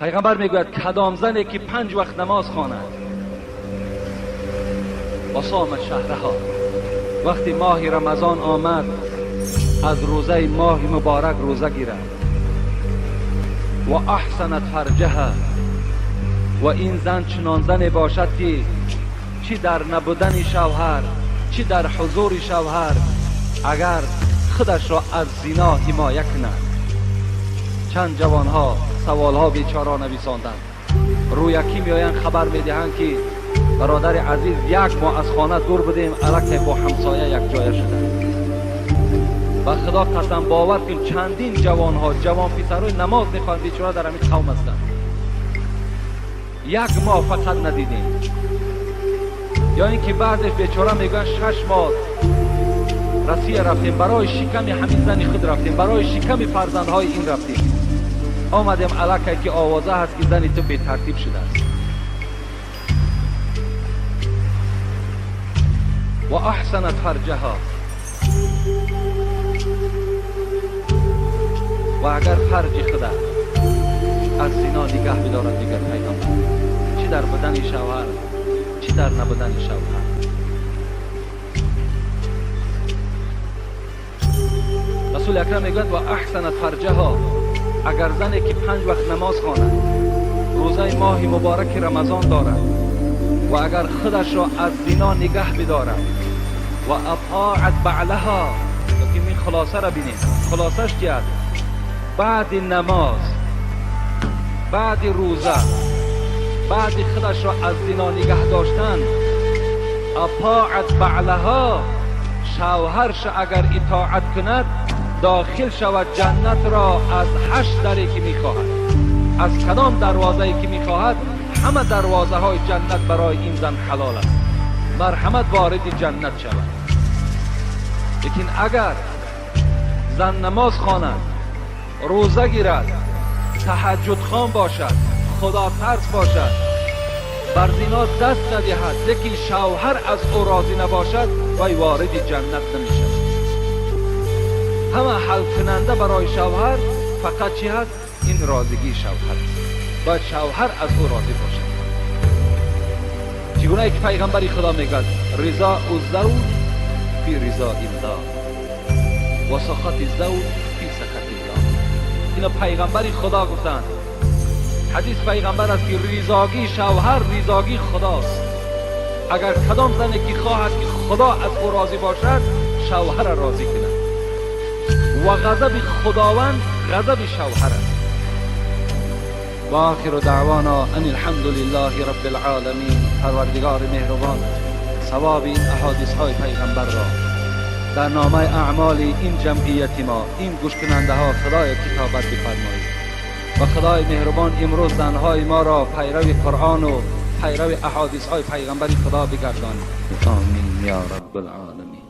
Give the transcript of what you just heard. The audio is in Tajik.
Пайғамбар мегӯяд кадом зане ки 5 вақт намоз хонад ва сома шаҳраҳо, вақти моҳи Рамазон омад аз рӯзаи моҳи муборак рӯза гирад, ва аҳсанат фарҷаҳа, ва ин зан чунон зане бошад ки чӣ дар набудани шавҳар чӣ дар ҳузури шавҳар агар худашро аз зино ҳимоя кунад. Чанд ҷавонҳо саволҳо бечора нависонданд, рӯякӣ меоянд хабар медиҳанд ки бародари азиз як моҳ аз хона дур будем, аллакай бо ҳамсоя якҷоя шуданд. Ба Худо қасам бовар кун чандин ҷавонҳо ҷавонписарои намоз мехоҳанд бечора дар ҳамин қавм ҳастанд. Як моҳ фақат надидем. Ё ин ки баъзеш бечора мегӯянд 6 моҳ Россия рафтем, барои шиками ҳамин зани худ рафтем, барои шиками фарзандҳои ин рафтем, омадем аллакай ки овоза ҳаст ки зани ту бетартиб шудааст. Ва аҳсанат фарҷаҳо, ва агар фарҷи худа аз зино нигаҳ бидорад, дигар пайғамбар чӣ дар будани шавҳар чӣ дар набудани шавҳар. Расули акрам мегӯяд ва аҳсанат фарҷаҳо, агар зане ки 5 вақт намоз хонад, рӯзаи моҳи мубораки Рамазон дорад ва агар худашро аз зино нигаҳ бидорад ва атоат баълаҳо, лекин ин хулосаро бинем, хулосаш чи аст? Баъди намоз, баъди рӯза, баъди худашро аз зино нигаҳ доштан, атоат баълаҳо, шавҳарша агар итоат кунад дохил шавад ҷаннатро аз 8 даре ки мехоҳад, аз кадом дарвозае ки мехоҳад, ҳама дарвозаҳои ҷаннат барои ин зан ҳалол аст, марҳамат вориди ҷаннат шавад. Лекин агар зан намоз хонад, рӯза гирад, таҳаҷҷудхон бошад, худотарс бошад, бар зино даст надиҳад, лекин шавҳар аз ӯ розӣ набошад, вай вориди ҷаннат намешавад. Ҳама ҳалкунанда барои шавҳар фақат чӣ ҳаст? Ин розигии шавҳар аст. Бояд шавҳар аз ӯ розӣ бошад. Чӣ гунае ки пайғамбари Худо мегӯяд ризоу завҷ фи ризои ллоҳ ва сахати завҷ фи сахати ллоҳ. Ино пайғамбари Худо гуфтанд. Ҳадис пайғамбар аст ки ризогии шавҳар ризогии Худост. Агар кадом зане ки хоҳад ки Худо аз ӯ розӣ бошад, шавҳарро розӣ кунад. Ва ғазаби Худованд ғазаби шавҳар аст. و آخر دعوانا ان الحمد لله رب العالمین. پروردگار مهربان، ثواب این احادیث های پیغمبر را در نامه اعمال این جمعیت ما، این گوش کننده ها خدای کتابت بفرمایید و خدای مهربان امروز زنهای ما را پیرو قرآن و پیرو احادیث های پیغمبر خدا بگردانید. آمین یا رب العالمین.